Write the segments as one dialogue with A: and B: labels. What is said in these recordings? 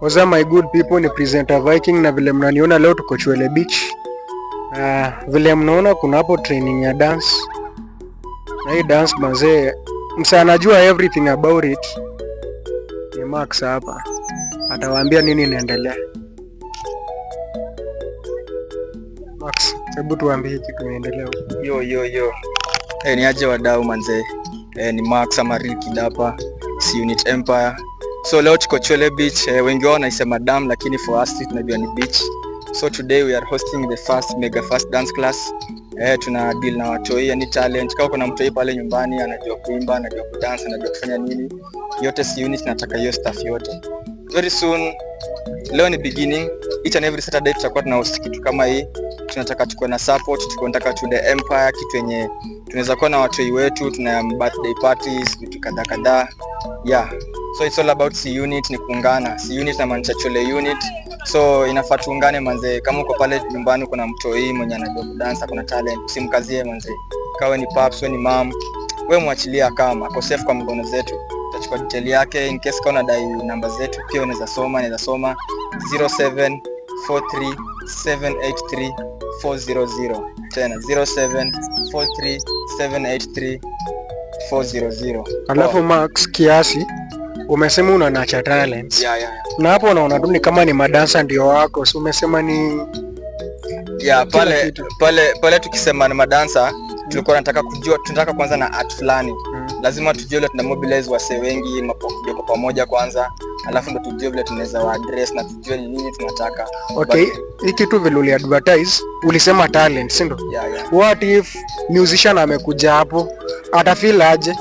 A: What's up, my good people, ni presenter Viking na vile mnaniona leo tuko Chwele Beach. Vile mnaona kuna hapo training ya dance. Na hii dance manzee, msa anajua everything about it. Ni Max hapa. Atawaambia nini inaendelea. Max, hebu tuambie kitu inaendelea huko.
B: Yo yo yo. Ni aje wadau manze. Ni Max ama Real Kid hapa, C Unit Empire. So leo tuko Chwele Beach. Wengi wao wanaisema dam, lakini for us tunajua ni beach. So today we are hosting the first mega fast dance class. Tuna deal na watoi, yani talent. Kama kuna mtoi pale nyumbani anajua kuimba, anajua kudance, anajua kufanya nini, yote C Unit nataka hiyo staff yote. Very soon, leo ni beginning. Each and every Saturday tutakuwa tuna host kitu kama hii. Tunataka tukuwe na support, tunataka to the empire, kitu yenye tunaweza kuwa na watoi wetu, tuna birthday parties, vitu kadhaa kadhaa. Yeah. So it's all about C Unit, ni kuungana. C Unit na maanisha Chwele Unit. So inafaa tuungane manze. Kama uko pale nyumbani kuna mtoi mwenye anajua kudansa, kuna talent, usimkazie manze. Kawe ni paps, we ni mom, we mwachilia kama ako safe kwa mikono zetu. Tutachukua detail yake in case kama unadai namba zetu pia unaweza soma, unaweza soma 0743783400, tena 0743783400.
A: Alafu Max, kiasi umesema una nurture talents.
B: Yeah.
A: Na hapo unaona tu ni kama ni madansa ndio wako. So umesema ni
B: Yeah,
A: kila
B: pale
A: kitu.
B: pale tukisema ni madansa, tulikuwa tunataka kujua, tunataka kwanza na art fulani. Lazima tujue vile tuna mobilize wasee wengi mapokuja kwa pamoja kwanza, alafu ndo tujue vile tunaweza wa address na tujue ni nini tunataka.
A: Okay, hii kitu vile uli advertise ulisema talent, si ndio?
B: Yeah.
A: What if musician amekuja hapo atafeel aje?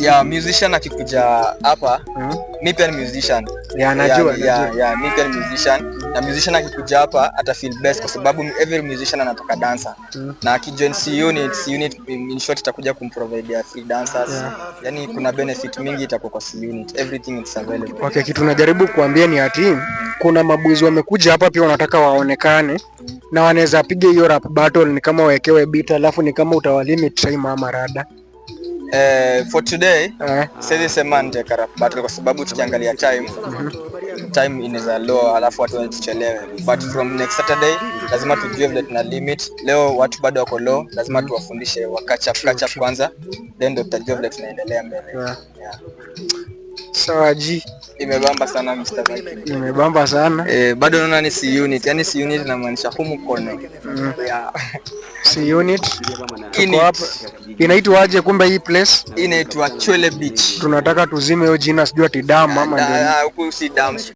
B: Yeah, musician akikuja hapa, mi pia ni musician.
A: Yeah, najua, najua.
B: Yeah, mi pia ni musician, na musician akikuja hapa ata feel best kwa sababu every musician anataka dancer. Na akijoin C Unit, C Unit in short itakuja kumprovidea free dancers. Yani kuna benefit mingi itakuwa kwa C Unit, everything is available.
A: Okay, kitu najaribu kuambia ni ati kuna mabwizi wamekuja hapa pia wanataka waonekane na wanaweza piga hiyo rap battle, ni kama wawekewe beat alafu ni kama utawalimit time ama rada.
B: For today siwezi sema nitaweka rap battle kwa sababu tukiangalia time inaweza low, alafu watu tuchelewe, but from next Saturday lazima tujue vile tuna limit. Leo watu bado wako low, lazima tuwafundishe wa catch up kwanza, then ndo tutajua vile tunaendelea mbele. Yeah.
A: Sawa G.
B: Imebamba sana, Mr. Viking.
A: Imebamba sana.
B: Bado naona ni C Unit, yani C Unit inamaanisha humu kono. Yeah.
A: C Unit.
B: Unit.
A: Tuko hapa. Inaitwa aje kumbe hii place?
B: Inaitwa Chwele Beach.
A: Tunataka tuzime hiyo jina, sijui ati dam ama ndio.
B: Huku si dam.